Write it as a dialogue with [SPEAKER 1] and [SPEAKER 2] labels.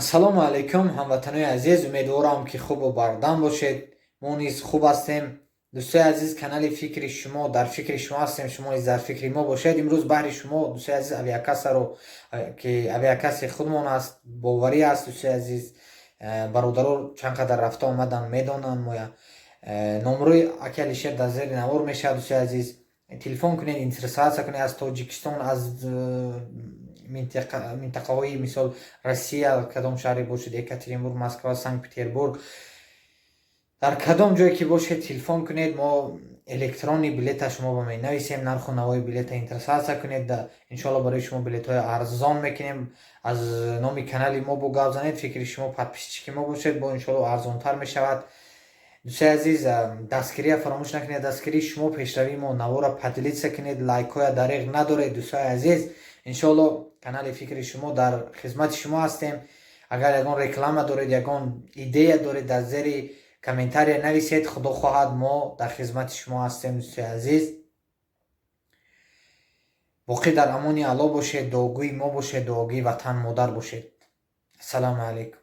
[SPEAKER 1] Ассалому алайкум, ҳамватанои азиз! Умедворам, ки хубу бардам бошед. Мо низ хуб ҳастем. Дӯстои азиз, канали «Фикри шумо», дар фикри шумо ҳастем, шумо низ дар фикри мо бошед. Имрӯз баҳри шумо, дӯстои азиз, авиакассаро, ки авиакасси худмон аст, боварӣ аст, дӯстои азиз, бародаро чанд қадар рафта омадан, медонанд моя. Номрои аки Алишер дар зери навор мешавад. Дӯстои азиз, телефон кунед, интересоваться кунед аз Тоҷикистон, аз минтақаҳои, мисол, Россия, кадом шаҳре бошед, Екатеринбург, Москва, Санкт Петербург, дар кадом ҷое ки бошед, телефон кунед, мо электронный билета шумо ба менависем. Нарху навои билета интересоваться кунед, иншоалло барои шумо билетҳои арзон мекунем. Аз номи канали мо бо гап занед, «Фикри шумо», подписчики мо бошед, бо иншоалло арзонтар мешавад. Дӯстои азиз, дастгирия фаромӯш накунед. Дастгирии шумо — пешравии мо. Навора поделиться кунед, лайкҳоя дареғ надоред. Дӯстои азиз, иншоалло канали «Фикри шумо» дар хизмати шумо ҳастем. Агар ягон реклама доред, ягон идея доред, дар зери комментария нависед. Худо хоҳад, мо дар хизмати шумо ҳастем. Дӯстои азиз, боқӣ дар амони Алло бошед, дуогӯи мо бошед, дуогӯи ватан модар бошед. Ассалому алайкум.